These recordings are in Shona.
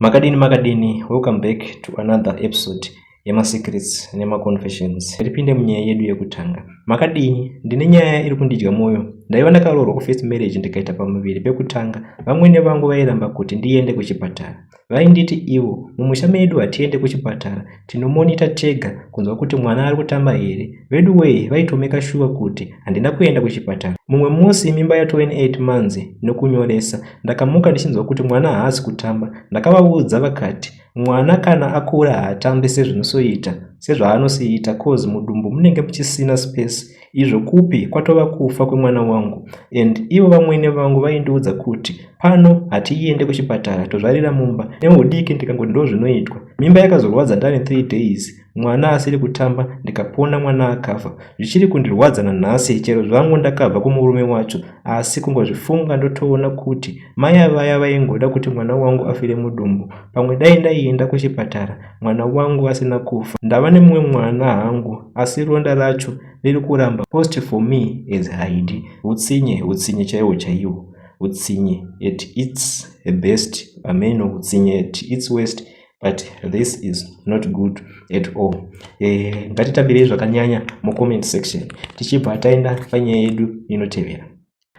Makadini makadini, welcome back to another episode yemasecrets nemaconfessions. Tipinde munyaya yedu yekutanga. Makadini, ndine nyaya iri kundidya mwoyo. Ndaiva ndakaroorwa kufirst marriage ndikaita pamuviri pekutanga. Vamwene vangu vairamba kuti ndiende kuchipatara. Vainditi ivo, mumusha medu hatiende kuchipatara, tinomonita tega kunzwa kuti mwana ari kutamba here. Veduwee vaitomeka shuwa kuti handina kuenda kuchipatara. Mumwe musi mimba yatove ne8 months nokunyoresa, ndakamuka ndichinzwa kuti mwana haasi kutamba. Ndakavaudza vakati mwana kana akura haatambi sezvinosoita sezvaanosiita cause mudumbu munenge muchisina space. Izvo kupi kwatova kufa kwemwana wangu and ivo vamwene vangu vaindiudza kuti pano hatiende kuchipatara tozvarira mumba. Nehudiki ndikangoti ndozvinoitwa. Mimba yakazorwadza ndane 3 days mwana asiri kutamba ndikapona mwana akafa. Zvichiri kundirwadza nanhasi chero zvangu ndakabva kumurume wacho asi kungozvifunga ndotoona kuti mai vaya vaingoda kuti mwana wangu afire mudumbu. Pamwe dai ndaienda kuchipatara mwana wangu asina kufa. Ndava nemumwe mwana hangu asi ronda racho riri kuramba. Post for me as Heidi. Utsinye, utsinye chaiwo chaiwo. Utsinye at its best. Ameno utsinye at its worst. But this is not good at all. Ngatitambirei zvakanyanya mucomment section tichibva taenda panyaya yedu inotevera.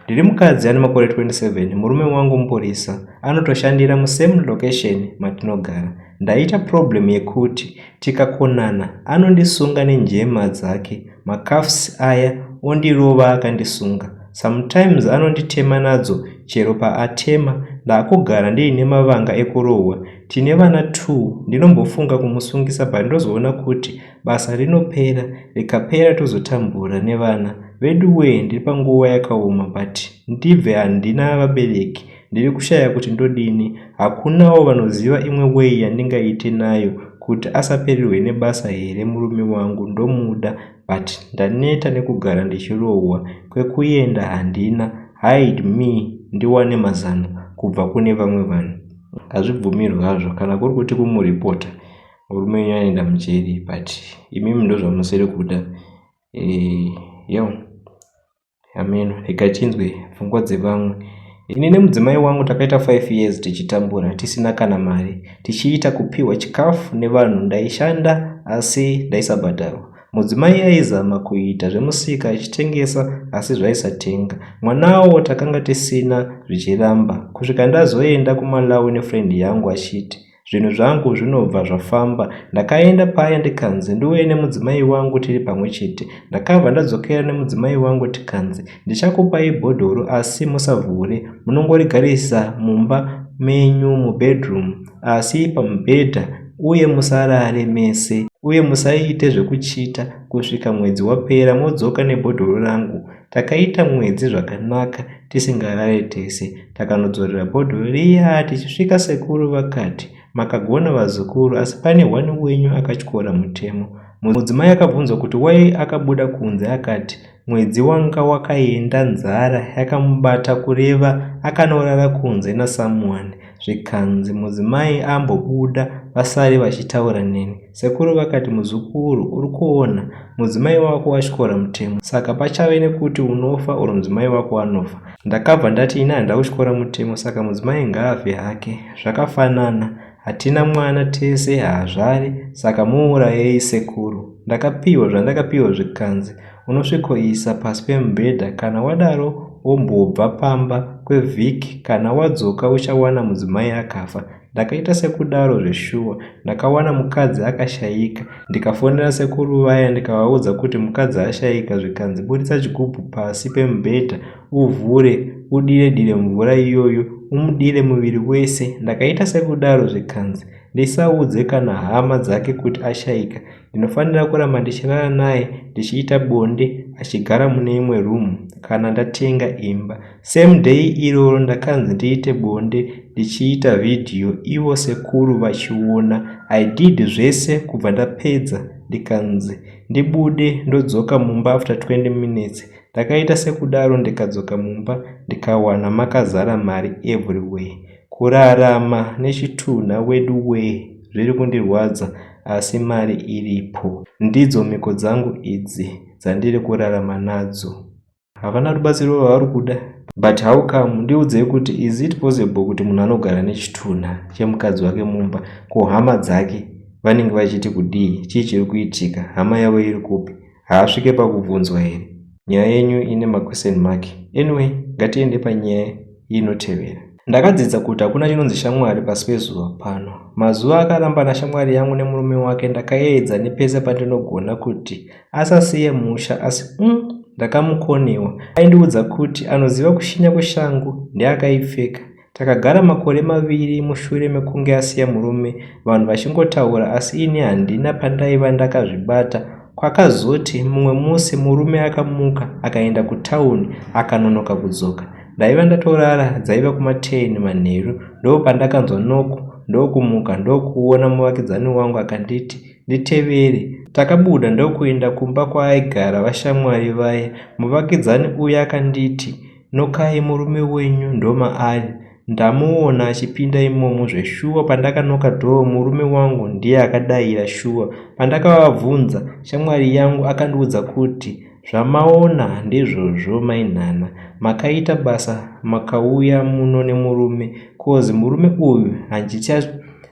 Ndiri mukadzi ane makore 27, murume wangu mupurisa, anotoshandira musame location matinogara. Ndaita problem yekuti tikakonana anondisunga nenjema dzake, macuffs aya ondirova akandisunga. Sometimes anonditema nadzo chero paatema ndakugara ndiine mavanga ekurohwa. Tine vana 2 ndinombofunga kumusungisa but ndozoona kuti basa rinopera rikapera tozotambura nevana. Veduwee ndiri panguva yakaoma but ndibve handina vabereki ndiri kushaya kuti ndodini. Hakunawo vanoziva imwe way yandingaite nayo kuti asapererwe nebasa here murume wangu ndomuda but ndaneta nekugara ndichirohwa kwekuenda handina. Hide me ndiwane mazano kubva kune vamwe vanhu. Hazvibvumirwi hazvo kana kuri kuti kumuripota murume wenyu anoenda mujeri but imimi ndozvamusiri kuda. Yo ameno rega tinzwe pfungwa dzevamwe. Ini nemudzimai wangu takaita 5 years tichitambura tisina kana mari tichiita kupiwa chikafu nevanhu. Ndaishanda asi ndaisabhadharwa. Mudzimai aizama kuita zvemusika achitengesa asi zvaisatenga. Mwanawo takanga tisina zvichiramba kusvika ndazoenda kuMalawi nefriend yangu achiti zvinhu zvangu zvinobva zvafamba. Ndakaenda paya ndikanzi ndiuye nemudzimai wangu tiri pamwe chete. Ndakabva ndadzokera nemudzimai wangu tikanzi ndichakupai bhodhoro asi musavhure, munongorigarisa mumba menyu mubedroom asi pamubhedha uye musarare mese uye musaite zvekuchita kusvika mwedzi wapera modzoka nebhodhoro rangu. Takaita mwedzi zvakanaka tisingarare tese. Takanodzorera bhodhoro riya tichisvika sekuru vakati makagona vazukuru asi pane one wenyu akatyora mutemo. Mudzimai akabvunzwa kuti wai akabuda kunze akati mwedzi wanga wakaenda nzara yakamubata kureva akanorara kunze nasomeone. Zvikanzi mudzimai ambobuda vasare vachitaura neni. Sekuru vakati muzukuru uri kuona mudzimai wako watyora mutemo saka pachave nekuti unofa or mudzimai wako anofa. Ndakabva ndati ini handina kutyora mutemo saka mudzimai ngaafe hake zvakafanana hatina mwana tese haazvari saka muurayei sekuru. Ndakapiwa zvandakapiwa zvikanzi unosvikoisa pasi pemubhedha kana wadaro wombobva pamba kwevhiki kana wadzoka uchawana mudzimai akafa. Ndakaita sekudaro zveshuwa ndakawana mukadzi akashayika ndikafonera sekuru vaya ndikavaudza kuti mukadzi ashayika zvikanzi buritsa chigubhu pasi pemubhedha uvhure udire dire mvura iyoyo umudire muviri wese. Ndakaita sekudaro zvikanzi ndisaudze kana hama dzake kuti ashayika ndinofanira kuramba ndichirara naye ndichiita bonde achigara mune imwe rumu kana ndatenga imba. Same day iroro ndakanzi ndiite bonde ndichiita vhidhiyo ivo sekuru vachiona. I did zvese kubva ndapedza ndikanzi ndibude ndodzoka mumba after 20 minutes. Ndakaita sekudaro ndikadzoka mumba ndikawana makazara mari everywhere. Kurarama nechitunha wedu wee zviri kundirwadza asi mari iripo. Ndidzo mhiko dzangu idzi dzandiri kurarama nadzo. Havana rubatsiro rwavari kuda. But how come ndiudzei kuti is it possible kuti munhu anogara nechitunha chemukadzi wake mumba ko hama dzake vanenge vachiti kudii chii chiri kuitika hama yavo iri kupi haasvike pakubvunzwa here nyaya yenyu ine maquestion mark anyway ngatiende panyaya inotevera ndakadzidza kuti hakuna chinonzi shamwari pasi pezuva pano mazuva akaramba nashamwari yangu nemurume wake ndakaedza nepese pandinogona kuti asasiye musha asi ndakamukonewa aindiudza kuti anoziva kushinya kweshangu ndeakaipfeka takagara makore maviri mushure mekunge asiya murume vanhu vachingotaura asi ini handina pandaiva ndakazvibata kwakazoti mumwe musi murume akamuka akaenda kutauni akanonoka kudzoka ndaiva ndatorara dzaiva kuma10 manheru ndo pandakanzwa knock ndokumuka ndokuona muvakidzani wangu akanditi nditevere takabuda ndokuenda kumba kwaaigara vashamwari vaya muvakidzani uya akanditi nokai murume wenyu ndomaari ndamuona achipinda imomo zveshuwa pandakanoka door murume wangu ndiye akadayira shuwa pandakavabvunza shamwari yangu akandiudza kuti zvamaona ndizvozvo mainhana makaita basa makauya muno nemurume cause murume uyu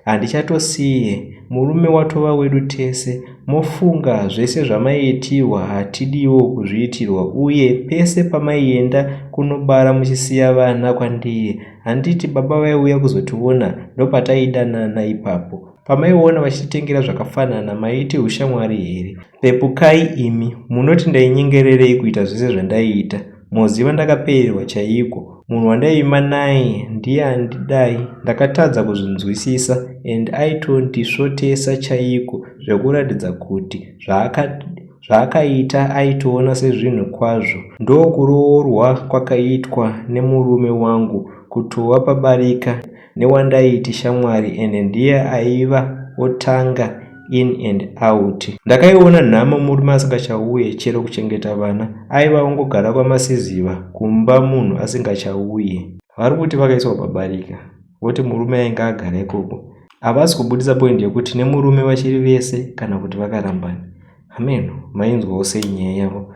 handichatosiye murume watova wedu tese mofunga zvese zvamaiitirwa hatidiwo kuzviitirwa uye pese pamaienda kunobara muchisiya vana kwandiri handiti baba vaiuya kuzotiona ndopataidanana ipapo pamaiona vachititengera zvakafanana maiti ushamwari here pepukai imi munoti ndainyengererei kuita zvese zvandaiita moziva ndakapererwa chaiko munhu wandaima naye ndiye andidai ndakatadza kuzvinzwisisa and aitondisvotesa chaiko zvekuratidza kuti zvaakaita aitoona sezvinhu kwazvo ndokuroorwa kwakaitwa nemurume wangu kutova pabarika newandaiti shamwari ende ndiye aiva otanga in and out ndakaiona nhamo murume asingachauye chero kuchengeta vana aiva ongogara kwamasiziva kumba munhu asingachauye vari kuti vakaiswa pabarika voti murume ainge agara ikoko havasi kubudisa point yekuti nemurume vachiri vese kana kuti vakarambana ameno mainzwawo sei nyaya yavo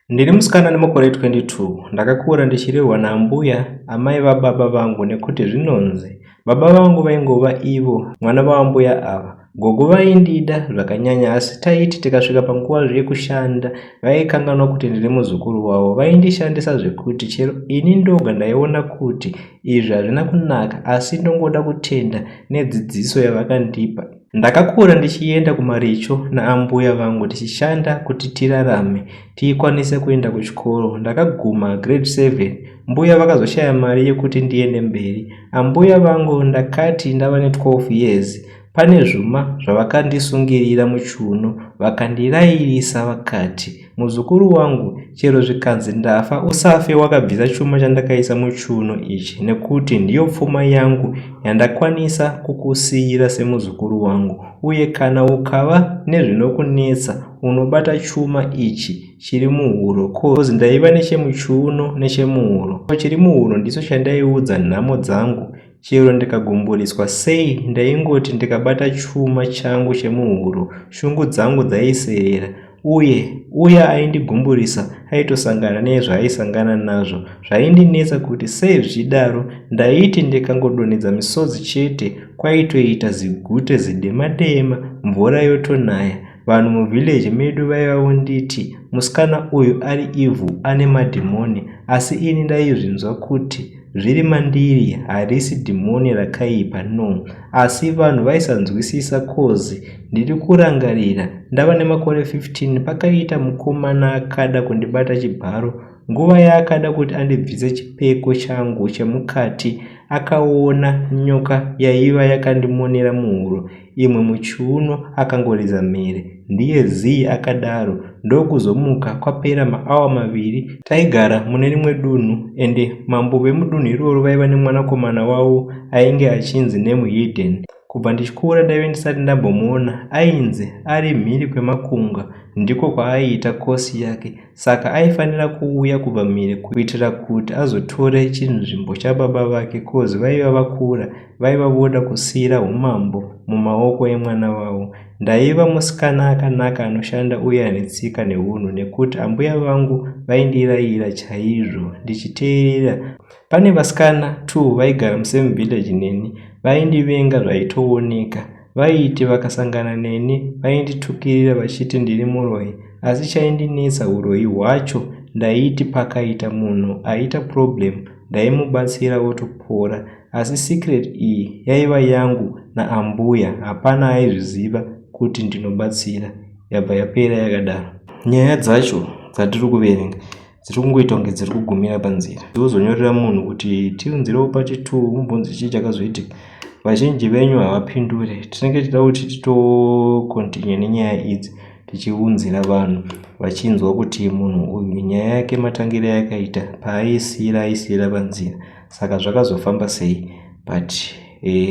ndiri musikana nemakore 22 ndakakura ndichirerwa naambuya amai vababa vangu nekuti zvinonzi baba vangu vaingova ivo mwana vaambuya ava gogo vaindida zvakanyanya asi taiti tikasvika panguva yekushanda vaikanganwa kuti ndiri muzukuru wavo vaindishandisa zvekuti chero ini ndoga ndaiona kuti izvi hazvina kunaka asi ndongoda kutenda nedzidziso yavakandipa ndakakura ndichienda kumaricho naambuya vangu tichishanda kuti tirarame tikwanise kuenda kuchikoro ndakaguma grade 7 mbuya vakazoshaya mari yekuti ndiende mberi ambuya vangu ndakati ndava ne12 years pane zvuma zvavakandisungirira muchiuno vakandirayirisa vakati muzukuru wangu chero zvikanzi ndafa usafe wakabvisa chuma chandakaisa muchiuno ichi nekuti ndiyo pfuma yangu yandakwanisa kukusiyira semuzukuru wangu uye kana ukava nezvinokunetsa unobata chuma ichi chiri muhuro cause ndaiva nechemuchiuno nechemuhuro chiri muhuro ndicho chandaiudza nhamo dzangu chero ndikagumburiswa sei ndaingoti ndikabata chuma changu chemuhuro shungu dzangu dzaiserera uye uya aindigumburisa aitosangana nezvaaisangana nazvo zvaindinetsa kuti sei zvichidaro ndaiti ndikangodonhedza misodzi chete kwaitoita zigute zidema dema mvura yotonaya vanhu muvillage medu vaiva vonditi musikana uyu ari evil ane madhimoni asi ini ndaizvinzwa kuti zviri mandiri harisi dhimoni rakaipa no asi vanhu vaisanzwisisa cause ndiri kurangarira ndava nemakore 15 pakaita mukomana akada kundibata chibharo nguva yaakada kuti andibvise chipfeko changu chemukati akaona nyoka yaiva yakandimonera muhuro imwe muchiuno akangoridza mhere ndiye zii akadaro ndokuzomuka kwapera maawa maviri taigara mune rimwe dunhu ende mambo vemudunhu iroro vaiva nemwanakomana wavo ainge achinzi nemuhidden. Kubva ndichikura ndaive ndisati ndambomuona ainzi ari mhiri kwemakungwa ndiko kwaaiita kosi yake saka aifanira kuuya kubva mhiri kuitira kuti azotore chinzvimbo chababa vake kozi vaiva vakura vaiva voda kusiira umambo mumaoko emwana wavo. Ndaiva musikana akanaka anoshanda uye ane tsika neunhu nekuti ambuya vangu vaindirayira chaizvo ndichiteerera. Pane vasikana 2 vaigara musame village neni vaindivenga zvaitooneka. Vaiti vakasangana neni vainditukirira vachiti ndiri muroyi asi chaindinetsa uroyi hwacho ndaiti pakaita munhu aita problem ndaimubatsira otopora asi secret iyi yaiva yangu naambuya hapana aizviziva kuti ndinobatsira yabva yapera yakadaro. Nyaya dzacho dzatiri kuverenga dziri kungoita kunge dziri kugumira panzira. Wozonyorera munhu kuti tiunzirewo part 2 umbonzi chii chakazoitika. Vazhinji venyu havapindure. Tinenge tichida kuti titokontinue nenyaya idzi tichiunzira vanhu vachinzwa kuti munhu uyu nyaya yake matangiro ayakaita paaisiira aisiira panzira saka zvakazofamba sei but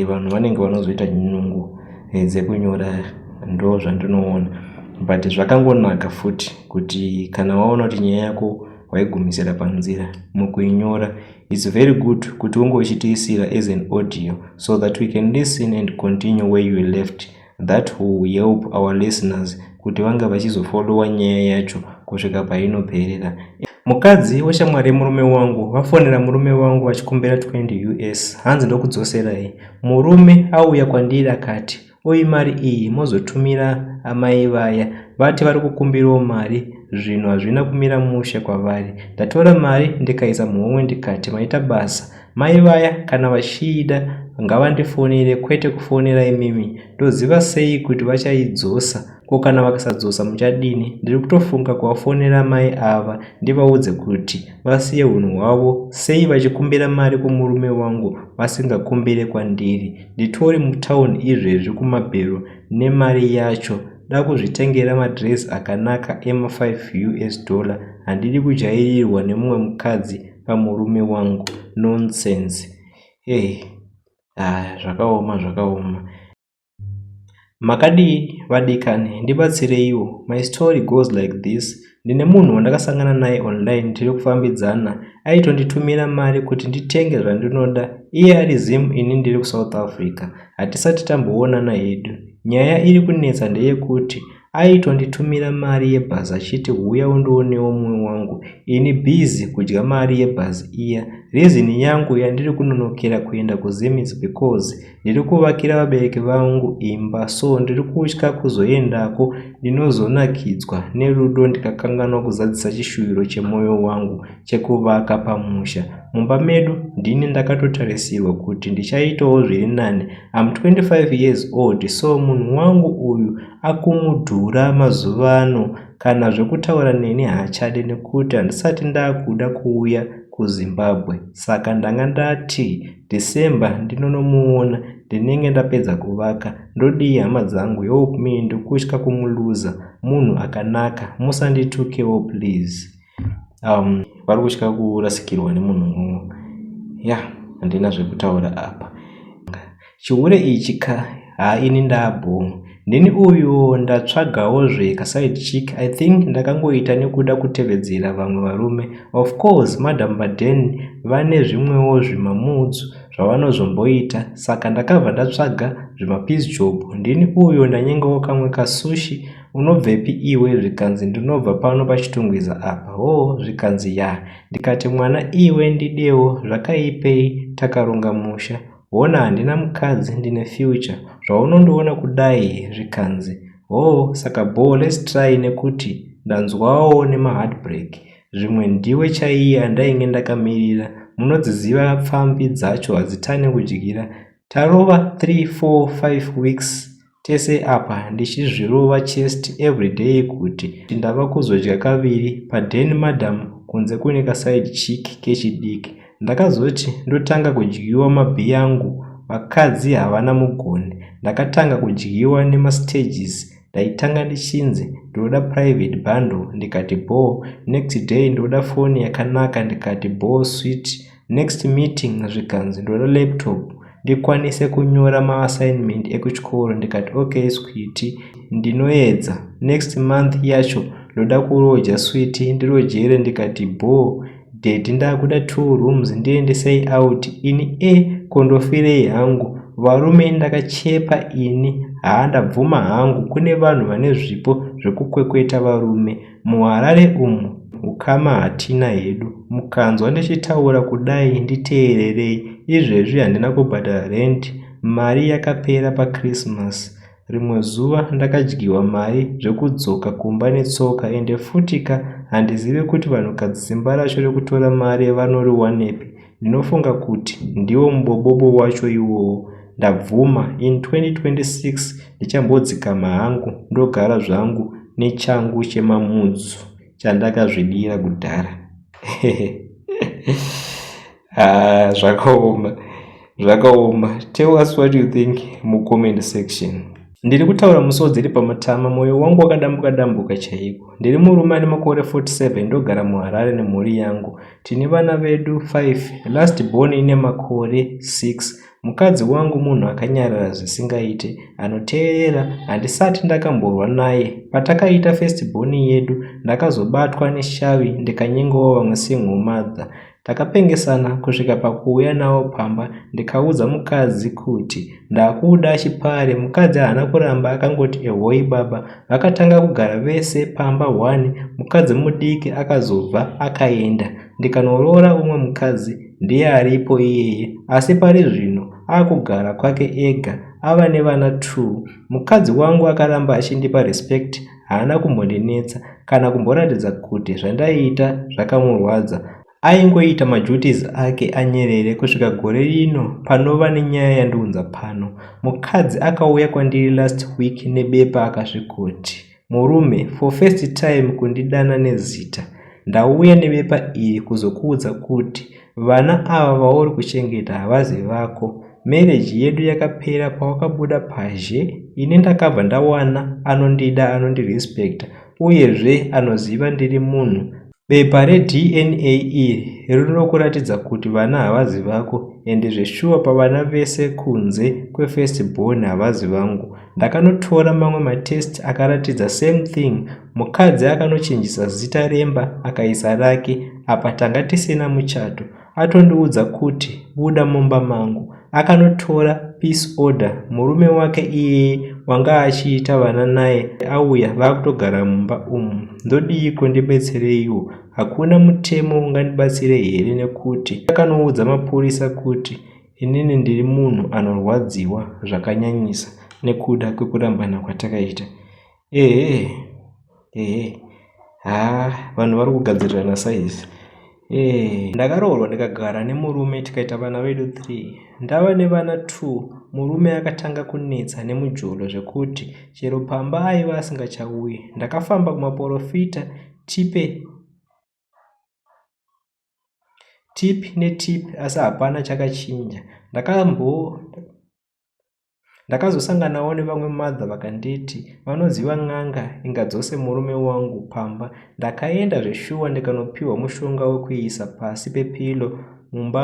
vanhu vanenge vanozoita nungo dzekunyora ndo zvandinoona but zvakangonaka futi kuti kana waona kuti nyaya yako waigumisira panzira mukuinyora it's very good kuti unge uchitiisira as an audio so that we can listen and continue where you left. That will help our listeners kuti vange vachizofollowa nyaya yacho kusvika painoperera. Mukadzi weshamwari yemurume wangu vafonera murume wangu vachikumbira 20 US hanzi ndokudzoserai. Murume auya kwandiri akati oyi mari iyi mozotumira amai vaya vati vari kukumbirawo mari zvinhu hazvina kumira mushe kwavari. Ndatora mari ndikaisa muhomwe ndikati maita basa mai vaya kana vachiida ngavandifonere kwete kufonera imimi ndoziva sei kuti vachaidzosa ko kana vakasadzosa muchadini ndiri kutofunga kuvafonera mai ava ndivaudze kuti vasiye unhu hwavo sei vachikumbira mari kumurume wangu vasingakumbire kwandiri nditori mutauni izvezvi kumabhero nemari yacho da kuzvitengera madhirezi akanaka ema5 US dollar handidi kujairirwa nemumwe mukadzi pamurume wangu nonsense. Hey, ah, zvakaoma zvakaoma. Makadii vadikani, ndibatsireiwo. My story goes like this. Ndine munhu wandakasangana naye online tiri kufambidzana. Aitonditumira mari kuti nditenge zvandinoda. Iye ari Zim ini ndiri kuSouth Africa. Hatisati tamboonana hedu. Nyaya iri kunetsa ndeyekuti aitonditumira mari yebhazi achiti huya undionewo mumwe wangu. Ini busy kudya mari yebhazi iya. Reason yangu yandiri kunonokera kuenda kuZim is because ndiri kuvakira vabereki vangu imba so ndiri kutya kuzoendako ndinozonakidzwa nerudo ndikakanganwa kuzadzisa chishuviro chemwoyo wangu chekuvaka pamusha. Mumba medu ndini ndakatotarisirwa kuti ndichaitawo zviri nani. I'm 25 years old so munhu wangu uyu akumudhura mazuva ano kana zvekutaura neni haachadi nekuti handisati ndakuda kuuya kuZimbabwe saka ndanga ndati December ndinonomuona ndinenge ndapedza kuvaka ndodii hama dzangu help me ndikutya kumuluza munhu akanaka musanditukewo please. Vari kutya kurasikirwa nemunhu ya handina zvekutaura apa. Chihure ichi ka haa ini ndabho ndini uyu ndatsvagawo zve kaside chick. I think ndakangoita nekuda kutevedzera vamwe varume. Of course Madam Baden vane zvimwewo zvimamoods zvavanozomboita saka ndakabva ndatsvaga zvimapiece job. Ndini uyo ndanyengawo kamwe kasushi. Unobvepi iwe? Zvikanzi ndinobva pano paChitungwiza apa. Hoo zvikanzi ya. Ndikati mwana iwe ndidewo zvakaipei takaronga musha. Hona handina mukadzi ndine future zvaunondiona kudai zvikanzi hoo saka bho let's try nekuti ndanzwawo nemaheartbreak zvimwe ndiwe chaiye andainge ndakamirira munodziziva pfambi dzacho hadzitani kudyira tarova 3 4 5 weeks tese apa ndichizvirova chest everyday kuti ndava kuzodya kaviri paden madam kunze kune kaside chick kechidiki. Ndakazoti ndotanga kudyiwa mabhiyangu vakadzi havana mugoni. Ndakatanga kudyiwa nemastages ndaitanga ndichinzi ndinoda private bundle ndikati bho next day ndoda foni yakanaka ndikati bho sweet next meeting zvikanzi ndoda laptop. ndikwanise kunyora maassignment ekuchikoro ndikati okay sweetie ndinoedza next month yacho ndoda kuroja sweetie ndirojere ndikati bho daddy ndakuda two rooms ndiendesei out ini e kondofirei hangu varume ndakachepa ini haa ndabvuma hangu kune vanhu vane zvipo zvekukwekweta varume muharare umu ukama hatina hedu mukanzwa ndichitaura kudai nditeererei izvezvi handina kubhadhara rent mari yakapera pachristmas rimwe zuva ndakadyiwa mari zvekudzoka kumba netsoka ende futika handizivi kuti vanhukadzi simba racho rekutora mari vanoriwanepi ndinofunga kuti ndiwo mubobobo wacho iwowo ndabvuma in 2026 ndichambodzikama hangu ndogara zvangu nechangu chemamudzu chandakazvidira kudhara ah, zvakaoma zvakaoma tell us what you think mucomment section ndiri kutaura musodzi iri pamatama mwoyo wangu wakadambuka dambuka chaiko ndiri murume ane makore 47 ndogara muharare nemhuri yangu tine vana vedu 5 last born ine makore 6 mukadzi wangu munhu akanyarara zvisingaite anoteerera handisati ndakamborwa naye patakaita first born yedu ndakazobatwa neshavi ndikanyengawo vamwe single mother takapengesana kusvika pakuuya navo pamba ndikaudza mukadzi kuti ndakuda chipare mukadzi haana kuramba akangoti ehoi baba vakatanga kugara vese pamba 1 mukadzi mudiki akazobva akaenda ndikanoroora umwe mukadzi ndiye aripo iyeye asi pari zvino akugara kwake ega ava nevana 2 mukadzi wangu akaramba achindipa respect haana kumbondinetsa kana kumboratidza kuti zvandaiita zvakamurwadza aingoita maduties ake anyerere kusvika gore rino panova nenyaya yandiunza pano mukadzi akauya kwandiri last week nebepa akasvikoti murume for first time kundidana nezita ndauya nebepa iri kuzokuudza kuti vana ava vauri kuchengeta havazi vako marriage yedu yakapera pawakabuda pazhe ini ndakabva ndawana anondida anondirespekta uyezve anoziva ndiri munhu bepa reDNA iri rinokuratidza kuti vana havazi vako ende zveshuwa pavana vese kunze kwefirst born havazi vangu ndakanotora mamwe matest akaratidza same thing mukadzi akanochinjisa zita remba akaisa rake apa tanga tisina muchato atondiudza kuti buda mumba mangu akanotora peace order murume wake iyeye wanga achiita vana naye auya vaakutogara mumba umu ndodiiko ndibetsereiwo hakuna mutemo ungandibatsire here nekuti akanoudza mapurisa kuti inini ndiri munhu anorwadziwa zvakanyanyisa nekuda kwekurambana kwatakaita ehe ehe haa vanhu vari kugadzirirana saizi ee ndakaroorwa ndikagara nemurume tikaita vana vedu 3 ndava nevana 2 murume akatanga kunetsa nemujolo zvekuti chero pamba aiva asingachauyi ndakafamba kumaporofita tipe tip netip asi hapana chakachinja ndakambo ndakazosanganawo nevamwe mother vakanditi vanoziva n'anga ingadzose murume wangu pamba ndakaenda zveshuwa ndikanopiwa mushonga wekuisa pasi pepillow mumba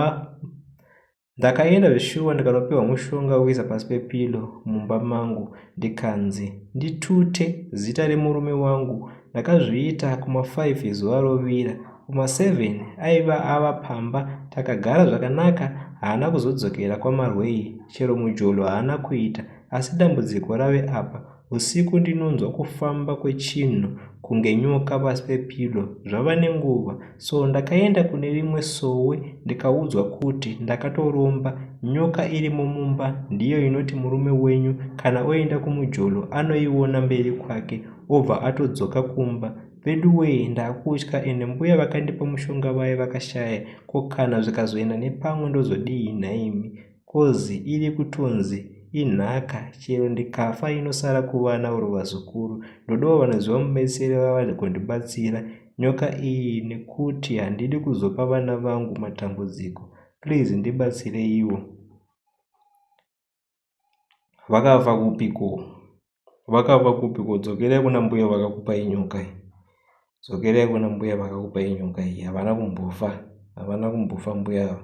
ndakaenda zveshuwa ndikanopiwa mushonga wekuisa pasi pepillow mumba mangu ndikanzi nditute zita remurume wangu ndakazviita kuma5 zuva rovira kuma7 aiva ava pamba takagara zvakanaka haana kuzodzokera kwamarwei chero mujolo haana kuita asi dambudziko rave apa usiku ndinonzwa kufamba kwechinhu kunge nyoka pasi pepillow zvava nenguva so ndakaenda kune rimwe sowe ndikaudzwa kuti ndakatoromba nyoka irimo mumba ndiyo inoti murume wenyu kana oenda kumujolo anoiona mberi kwake obva atodzoka kumba veduwee ndaakutya ende mbuya vakandipa mushonga vaya vakashaya ko kana zvikazoenda nepamwe ndozodii nhaimi kozi iri kutonzi inhaka chero ndikafa inosara kuvana uro vazukuru ndodawo vanoziva mubetseri vava kundibatsira nyoka iyi nekuti handidi kuzopa vana vangu matambudziko please ndibatsireiwo vakafa kupiko vakafa kupiko dzokerai kuna mbuya vakakupai nyoka iyi dzokerai kuna mbuya vakakupai nyoka iyi havana kumbofa havana kumbofa mbuya ava.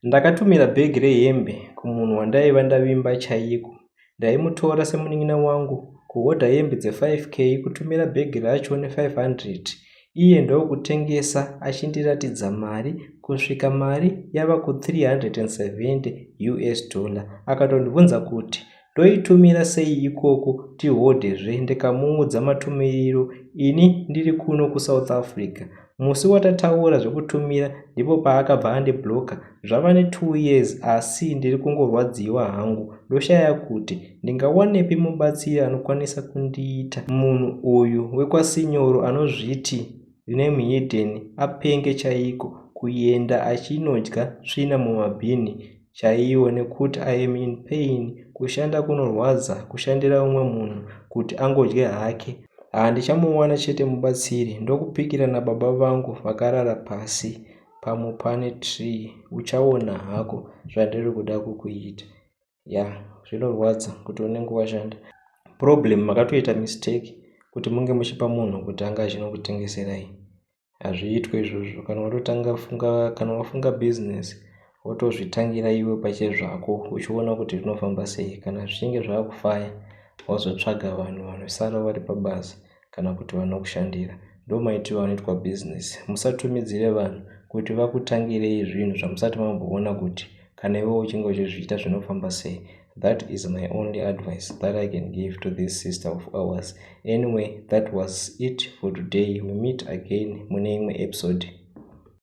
Ndakatumira bhegi rehembe kumunhu wandaiva ndavimba chaiko. Ndaimutora semunin'ina wangu, kuhodha hembe dze5K, kutumira bhegi racho ne500, iye ndokutengesa achindiratidza mari kusvika mari yava ku370 US dollar. Akatondibvunza kuti ndoitumira sei ikoko tihodhezve, ndikamuudza matumiriro ini ndiri kuno kuSouth Africa. Musi watataura zvekutumira ndipo paakabva andibloka. Zvava ne2 years, asi ndiri kungorwadziwa hangu. Ndoshaya kuti ndingawanepi mubatsiri anokwanisa kundiita. Munhu uyu wekwaSinyoro anozviti name hidden apenge chaiko, kuenda achinodya tsvina mumabhini chaiwo, nekuti I am in pain. Kushanda kunorwadza, kushandira umwe munhu kuti angodye hake. Handichamuwana chete mubatsiri. Ndokupikira nababa vangu vakarara pasi pamupane tree, uchaona hako zvandiri kuda kukuita. Ya, zvinorwadza kuti unenge washanda. Problem, makatoita mistake kuti munge muchipa munhu kuti anga achinokutengeserai. Hazviitwe izvozvo. Kana watotanga funga, kana wafunga business, wotozvitangira iwe pachezvako, uchiona kuti zvinofamba sei. Kana zvichinge zvakufaya, wozotsvaga vanhu vanosara vari pabasa kana kuti vanokushandira. Ndo maitiro anoitwa business. Musatumidzire vanhu kuti vakutangirei zvinhu zvamusati mamboona kuti kana iwe uchinge uchizviita zvinofamba sei. That is my only advice that I can give to this sister of ours. Anyway, that was it for today. We meet again mune imwe episode.